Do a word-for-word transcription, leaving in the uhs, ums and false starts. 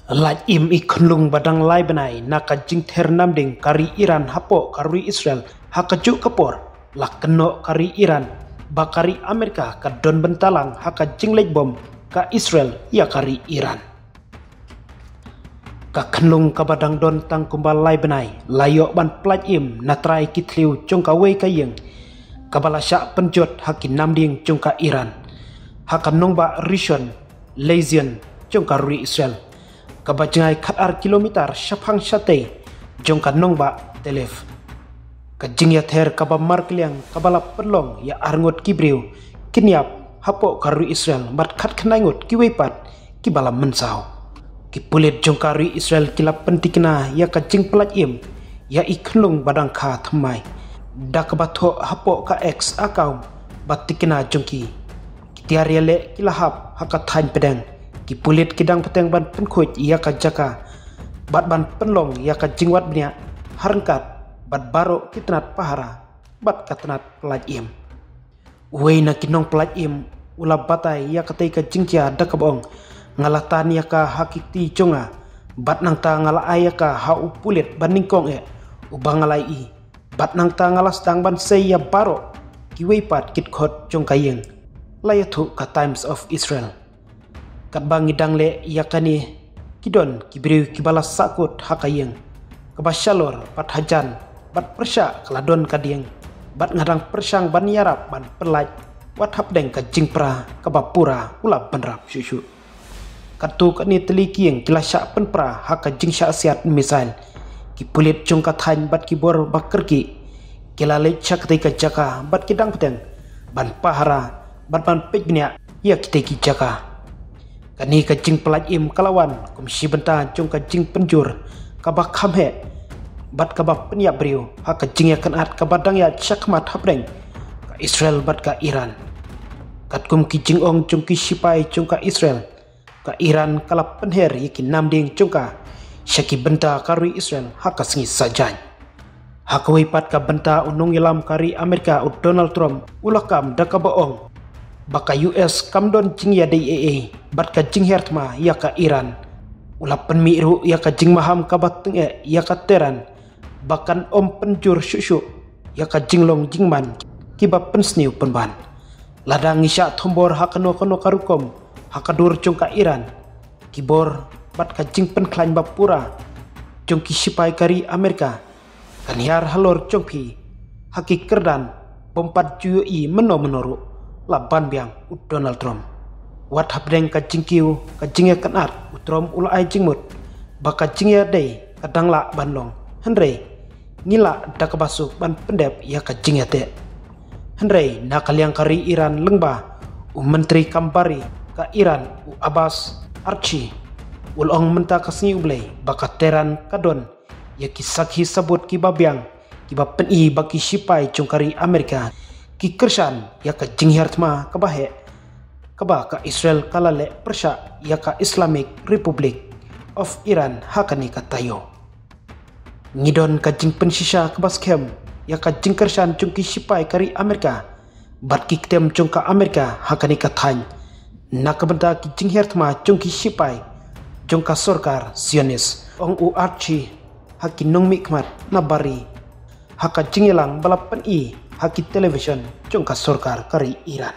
Lait im i khunlung ba dang lai bnai na ka jingther namding ka ri Iran hapoh ka ri Israel, ha kajuh ka por la kynnoh ka ri Iran ba ka ri Amerika ka don bynta lang ha ka jingleit bom ka Israel ïa ka ri Iran. Ka khunlung kaba dang don tang kumba lai bnai la ïoh ban pyllait im na trai ki thliew jong kawei ka ïing kaba la shah pynjot ha ki namding jong ka Iran, ha ka nongbah Rishon LeZion jong ka ri Israel, kaba jngai khatar kilometer shaphang shatei jong ka nongbah Tel Aviv. Ka jingïather kaba markylliang kaba la pynlong ïa arngut ki briew kin ïap hapoh ka ri Israel, bad khatkhyndai ngut kiwei pat kiba la mynsaw. Ki pulit jong ka ri Israel ki la pyntikna ïa ka jingpyllait im ïa i khunlung ba dang kha thymmai, da kaba thoh hapoh ka X account ba tikna jong ki. Ki tiar ïaleh ki la hap ha ka thaiñ pdeng. Ki pulit ki dang bteng ban pynkhuid ïa ka jaka bad ban pynlong ïa ka jingwad bniah ha ryngkat bad baroh ki tnat pahara bad ka tnat pyllait im. Uwei na ki nongpyllait im u la batai ïa katei ka jingjia da kaba ong, nga la tan ïa ka ha ki kti jong nga, bad nangta nga la ai ïa ka ha u pulit ba nyngkong eh uba nga la ïohi, bad nangta nga la sdang ban sei ïa baroh kiwei pat ki dkhot jong ka ïing, la ïathuh ka Times of Israel. Katba ngi dang leh ïa kane, ki don ki briew kiba la sahkut ha ka ïing kaba shalor bad hajan, bad pyrshah ka la don ka dieng, bad nga dang pyrshang ban ïarap ban pyllait wat hapdeng ka jingpra kaba pura u la bynrap shuh shuh. Katto katne tylli ki ïing ki la shah pynpra ha ka jingshah siat missile. Ki pulit jong ka thaiñ bad ki bor ba kyrkieh ki la leit sha katei ka jaka bad ki dang bteng ban pahara bad ban peit bniah ïa kitei ki jaka. Kane ka jingpyllait im ka la wan kum shi bynta jong ka jingpynjur kaba kham heh bad kaba pynïap briew ha ka jingïakynad kaba dang ïaid shakhmat hapdeng ka Israel bad ka Iran. Katkum ki jingong jong ki shipai jong ka Israel, ka Iran ka la pynher ïa ki namding jong ka sha ki bynta ka ri Israel ha ka sngi Saitjaiñ. Ha kawei pat ka bynta, u nongïalam ka ri Amerika u Donald Trump u la kam da kaba ong ba ka U S kam don jingïadei ei ei bad ka jingher thma ïa ka Iran. U la pynmih ruh ïa ka jingmaham kaba tyngeh ïa ka Tehran ba kan ym pynjur shuh shuh ïa ka jinglong jingman kiba pynsniew pynban. Lada ngi shah thombor ha kano kano ka rukom ha ka dur jong ka Iran, ki bor bad ka jingpynkhlaiñ ba pura jong ki shipai ka ri Amerika kan hiar halor jong phi ha ki kyrdan bym pat ju ïohi mynno mynno ruh, la ban biang u Donald Trump. Wat hapdeng ka jingkiew ka jingïakynad, u Trump u la ai jingmut ba ka jingïadei ka dang lah ban long, hynrei ngi lah da kaba suk ban pyndep ïa ka jingïateh. Hynrei na ka liang ka ri Iran lyngba u Myntri Kam Bari ka Iran u Abbas Araghchi u la ong mynta ka sngi U Blei ba ka Tehran ka don ïa ki sakhi sabut kiba biang kiba pyni ba ki shipai jong ka ri Amerika ki kyrshan ïa ka jinghiar thma kaba heh kaba ka Israel ka la leh pyrshah ïa ka Islamic Republic of Iran ha kane ka taïew. Ngi don ka jingpynshisha kaba skhem ïa ka jingkyrshan jong ki shipai ka ri Amerika bad ki ktem jong ka Amerika ha kane ka thaiñ na ka bynta ki jinghiar thma jong ki shipai jong ka sorkar Zionis, ong u Araghchi ha ki nongmihkhmat na Bari ha ka jingïalang ba la pyni ha ki television jong ka sorkar ka ri Iran.